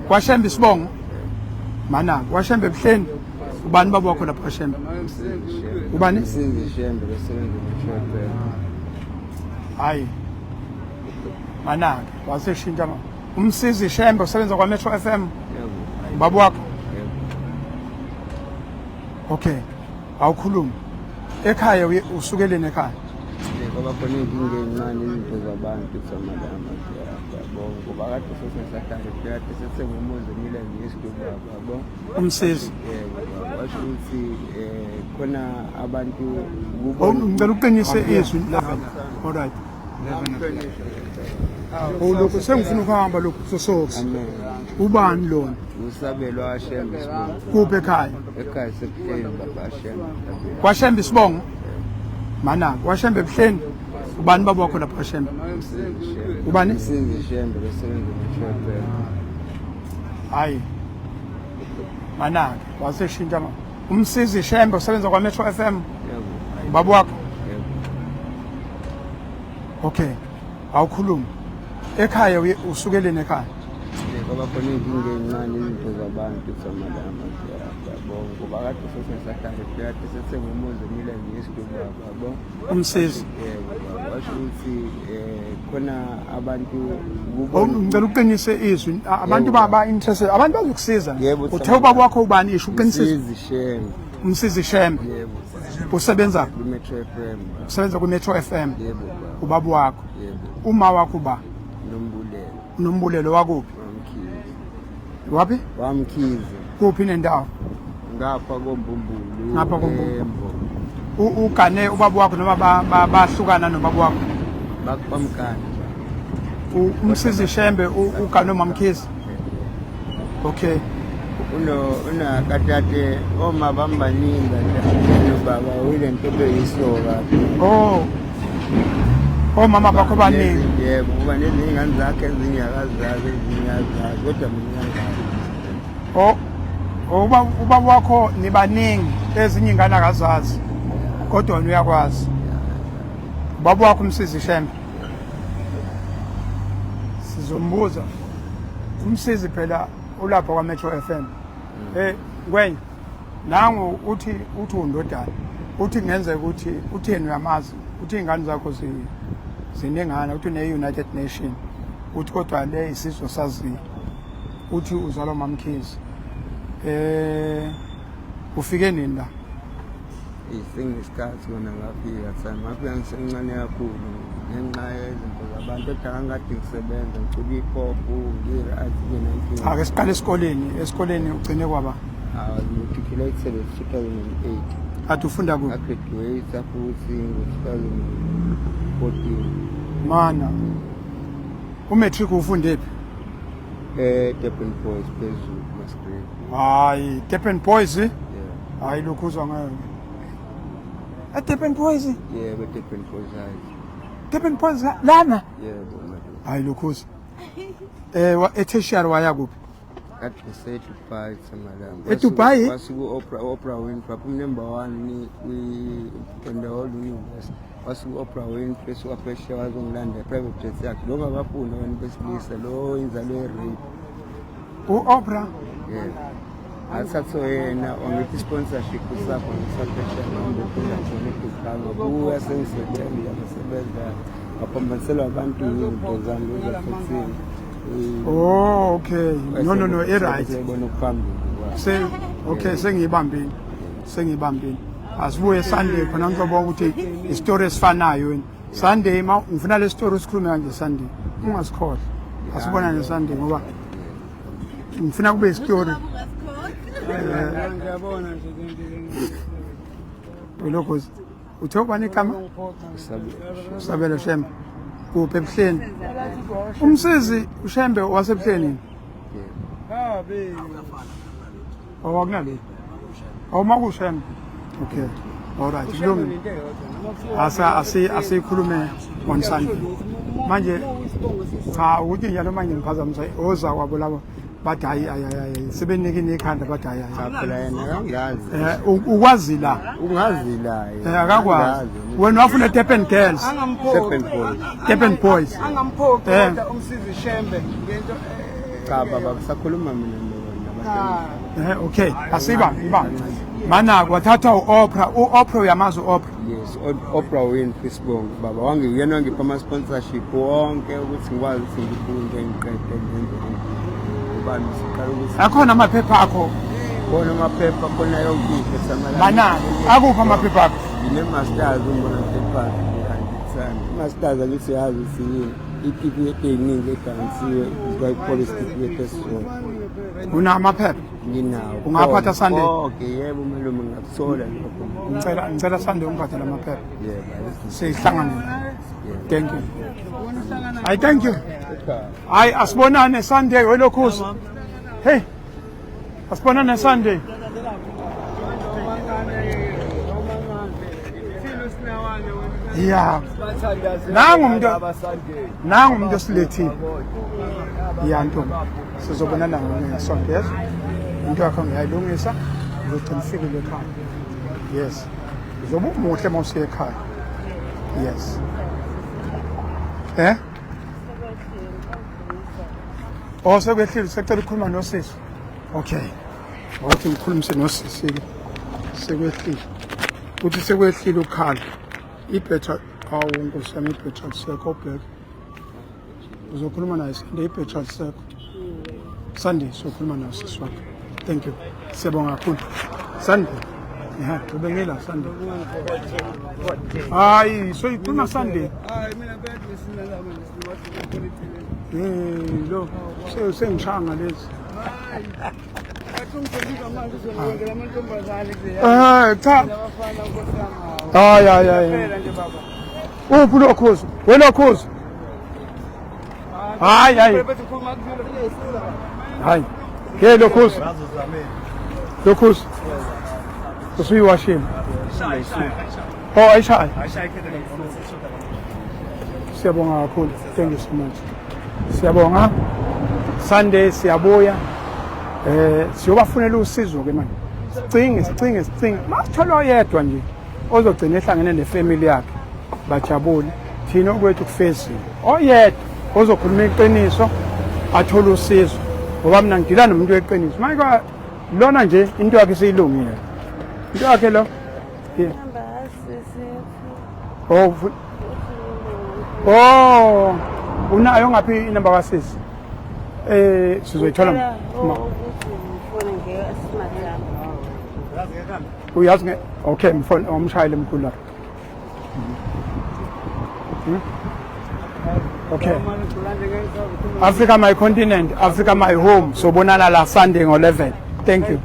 KwaShembe isibongo? Mana, kwaShembe ebuhleni. Ubani baba wakho lapha kwaShembe? Ubani? Msizi Shembe besebenza eMetro. Hayi. Mana, waseshintsha ma. Umsizi Shembe usebenza kwa Metro FM. Yebo. Ubaba wakho? Yebo. Okay. Awukhulumi. Ekhaya usukeleni ekhaya? Kwaba khona iy'nkinga ey'ncane izinto zabantu zamalama yabo ngoba kade sesingasahlali kade sethenga umuzi emile ngesto baba yabo. Umsizi. Yebo baba washo ukuthi um khona abantu Oh, ngicela uqinise izwi. All right. Oh lokho sengifuna ukuhamba lokhu sosoks. Amen. Ubani lona? Usabelo waShembe isibongo. Kuphi ekhaya? Ekhaya sebuhleni baba Shembe. KwaShembe isibongo? Mana, kwaShembe ebuhleni. Ubani baba wakho lapha kwaShembe? Ubani? Msizi Shembe besebenza eMetro. Hayi. Mana, waseshintsha ma. Umsizi Shembe usebenza kwa Metro FM. Yebo. Ubaba wakho? Yebo. Okay. Awukhulumi. Ekhaya usukeleni ekhaya? Kwaba khona iy'nkinga ey'ncane izinto zabantu zamalama yabo ngoba kade sesingasahlali kade sethenga umuzi emile ngesto baba yabo. Umsizi. Yebo baba washo ukuthi um khona abantu Oh, ngicela uqinise izwi. Abantu Yebo. baba interested. Abantu bazokusiza. Yebo, Uthe ubaba wakho ubani isho uqinise izwi. Msizi Shembe. Umsizi Shembe. Yebo. Usebenza kwi-Metro FM. Usebenza kwi-Metro FM. Yebo baba. Ubaba wakho. Yebo. Uma wakho uba? Nombulelo. Nombulelo wakuphi? Wamkhize. Wapi? Wamkhize. Kuphi nendawo? Ngapha koMbumbulu. Ngapha koMbumbulu. Embo. Ugane ubaba wakho noma bahlukana nobaba wakho? Bamgana. Umsizi Shembe ugane uMamkhize. Okay. Uno unakatate oma bambaningi kanti ubaba uyile nto beyisoka. Oh. Omama bakho baningi. Yebo, ngoba nezinye ingane zakhe ezinye akazazi ezinye azazi kodwa mina ngiyazazi. Oh. Uba ubaba wakho nibaningi ezinye ingane akazazi. Kodwa wena uyakwazi. Ubaba wakho umsizi Shembe. Sizombuza. Umsizi phela ulapha kwa Metro FM. Eh Ngwenya nangu uthi undodana. Uthi kungenzeka ukuthi uthi yena uyamazi. Uthi ingane zakho ziningana uthi une United Nation. Uthi kodwa le isizwe saziyo. Uthi uzalwa uMamkhize. Eh ufike nini la? Senginesikhathi kona ngafika thana ngafika ngisemncane kakhulu ngenxa yezinto zabantu kodwa ngangikade ngisebenza ngicula i-pop ngi-right nginenkinga. Ake siqale esikoleni, esikoleni ugcine kwaba Ngimatriculated 2008. Kade ufunda kuphi? Ngagraduate futhi ngo-2014. Mana. Umatric ufunde phi? Durban Boys phezulu Masgrave. Hayi, Durban Boys? Yeah. Hayi lokhu uzwa ngayo. Durban Boys? Yebo, Durban Boys High. Durban Boys lana? Yebo, malume. Hayi lokhu uzwa. Etertiary waya kuphi? Kade ngiseDubai Thamalanga. EDubai? Wasuka Oprah Winfrey, phuma number 1 kwi in the whole universe. Wasuka Oprah Winfrey esuka phesheya wazongilanda private jet yakhe. Lo ngabafuni abantu besilisa lo inzalo ye-rape. U-Oprah? Yeah. Athathe yena wangipha i-sponsorship usapho ngisaphesheya ngihamba khona eDubai ngabuya sengisebenza ngasebenza ngaphambaniselwa abantu izinto zami ezafuthini. Oh, okay. No no no, i right. Seyibona okuphambili. Se okay, sengiyibambile. Sengiyibambile. Asibuye Sunday khona ngizobona ukuthi isitori esifanayo yini. Sunday ma ngifuna le story usikhulume kanje Sunday. Ungasikhohlwa. Asibonane Sunday ngoba ngifuna kube isitori. Ngiyabona nje lento. Lokho uthe ubani igama? Usabelo Shembe. Kuphi ebuhleni? Umsizi uShembe wasebuhleni. Oh akunale. Oh makuShembe. Okay. All right. Kulungile. Asa asi asikhulume on Sunday. Manje cha ukuthi njalo manje ngiphazamisa oza kwabo labo bathi hayi hayi hayi sebenike ikhanda bathi hayi hayi. Cha phela yena akangazi. Ukwazi la. Ungazi la. Akakwazi. Wena wafuna Durban Girls. Durban Boys. Durban Boys. Angamphoqi kodwa umsizi Shembe ngento Cha baba, kusakhuluma mina nabantwana. Okay, asiba ibamba. Mana kwathathwa uOprah, uOprah uyamazi uOprah? Yes, Oprah Winfrey sibongo baba. Wangi uyena wangipha ama sponsorship wonke ukuthi ngikwazi ukuthi ngifunde ngiqede ngenze konke. Ubani siqala ukuthi Akhona amaphepha akho. Khona amaphepha, khona yonke into esamala. Mana akuphi amaphepha akho? Ngine-masters umbona ngiphepha angithandi. I-masters angithi yazi ukuthi yini. Itifiketi ey'ningi edansiwe zikwayipolisi certificate esizona. Una amaphepha? Nginawo. Ungawaphatha Sunday? Konke, yebo malume, ngingakuthola lokho. Ngicela Sunday ungiphathele amaphepha. Yebo. Sihlangane. Thank you. I thank you. Hayi, asibonane Sunday welokhuzi. Hey. Asibonane Sunday. Yeah. Nangu umuntu osilethile. Ya ntombi. Sizobonana ngesonto, yes. Into yakho ngiyayilungisa. Uzogcina ufikile ekhaya. Yes. Uzobe umuhle uma usuya ekhaya. Yes. Eh? Oh, sekwehlile, secela ukukhuluma nosisi. Okay. Awuthi ngikhulumise nosisi ke. Sekwehlile. Uthi sekwehlile ukukhala. Ibhetha, awu nkosi yami, ibhetha lisekho ubheke. Uzokhuluma naye Sunday, ibhetha lisekho. Sunday sokhuluma naye sisi wakho. Thank you. Siyabonga kakhulu. Sunday. Ya, ubengela Sunday. Hayi, so ikhuluma Sunday. Eh, lo sengishaya ngalezi. Eh, cha. Hayi hayi hayi. Uphi lokhuzu? Welokhuzu. Hayi hayi. Hayi. Ke lokhuzu. Lokhuzu. Usuyiwashile. Oh, ayishayi. Siyabonga kakhulu. Thank you so much. Siyabonga. Sunday siyabuya. Siyobafunela usizo ke manje. Sicinge, sicinge, sicinge. Masithola oyedwa nje ozogcina ehlangene nefamily yakhe. Bajabule. Thina okwethu kufezile. Oyedwa ozokhuluma iqiniso athole usizo. Ngoba mina ngidila nomuntu weqiniso. Manje kwa lona nje into yakhe seyilungile. Into yakhe lo. Yeah. Oh, oh, unayo ngaphi inamba kasisi? Sizoyithola. Uyazi nge okay, mfone umshayele mkhulu lapha. Okay. Africa my continent, Africa my home. Sobonana la Sunday ngo 11. Thank you.